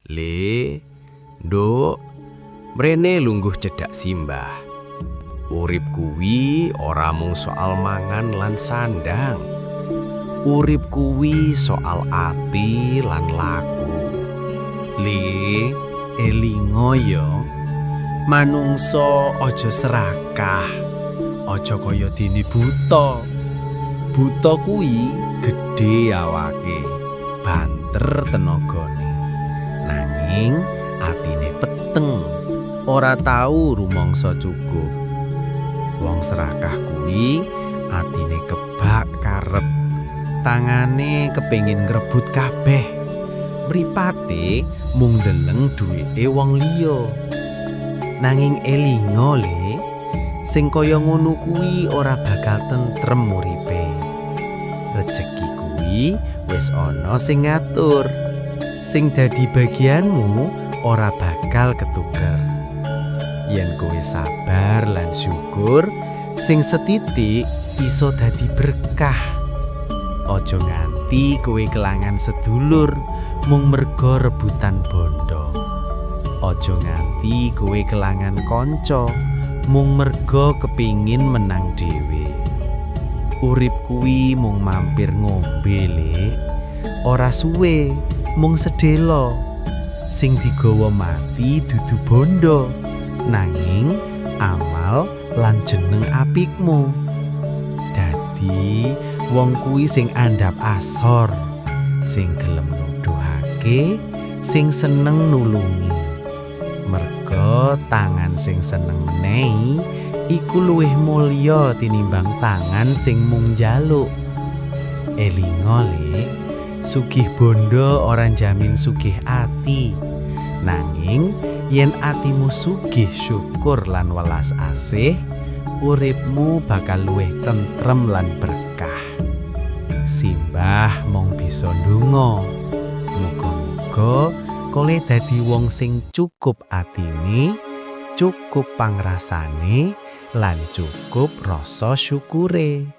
Le, Nduk, mrene lungguh cedhak simbah. Urip kuwi ora mung soal mangan lan sandang. Urip kuwi soal ati lan laku. Le, elingo ya. Manungsa aja serakah. Aja kaya dene buta. Buta kuwi gedhe awake, banter tenagane. Nanging atine peteng, ora tau rumangsa cukup. Wong serakah kuwi atine kebak karep. Tangane kepengin ngrebut kabeh. Mripate mung ndeleng duwite wong liya. Nanging elingo le, sing kaya ngono kuwi ora bakal tentrem uripe. Rejeki kuwi wis ana sing ngatur. Sing dadi bagianmu ora bakal ketuker. Yen kowe sabar lan syukur, sing setitik iso dadi berkah. Aja nganti kowe kelangan sedulur mung merga rebutan bondo. Aja nganti kowe kelangan kanca mung merga kepingin menang dhewe. Urip kuwi mung mampir ngombe, Le. Ora suwe, mung sedelo. Sing digawa mati dudu bondo, nanging amal lan jeneng apikmu. Dadi wong kuwi sing andhap asor, sing gelem nuduhake, sing seneng nulungi. Merga tangan sing seneng menehi iku luwih mulya tinimbang tangan sing mung njaluk. Elingo le, sugih bondo ora njamin sugih ati. Nanging yen atimu sugih syukur lan welas asih, uripmu bakal luwih tentrem lan berkah. Simbah mung bisa ndonga. Muga-muga kowe dadi wong sing cukup atine, cukup pangrasane, lan cukup rasa syukure.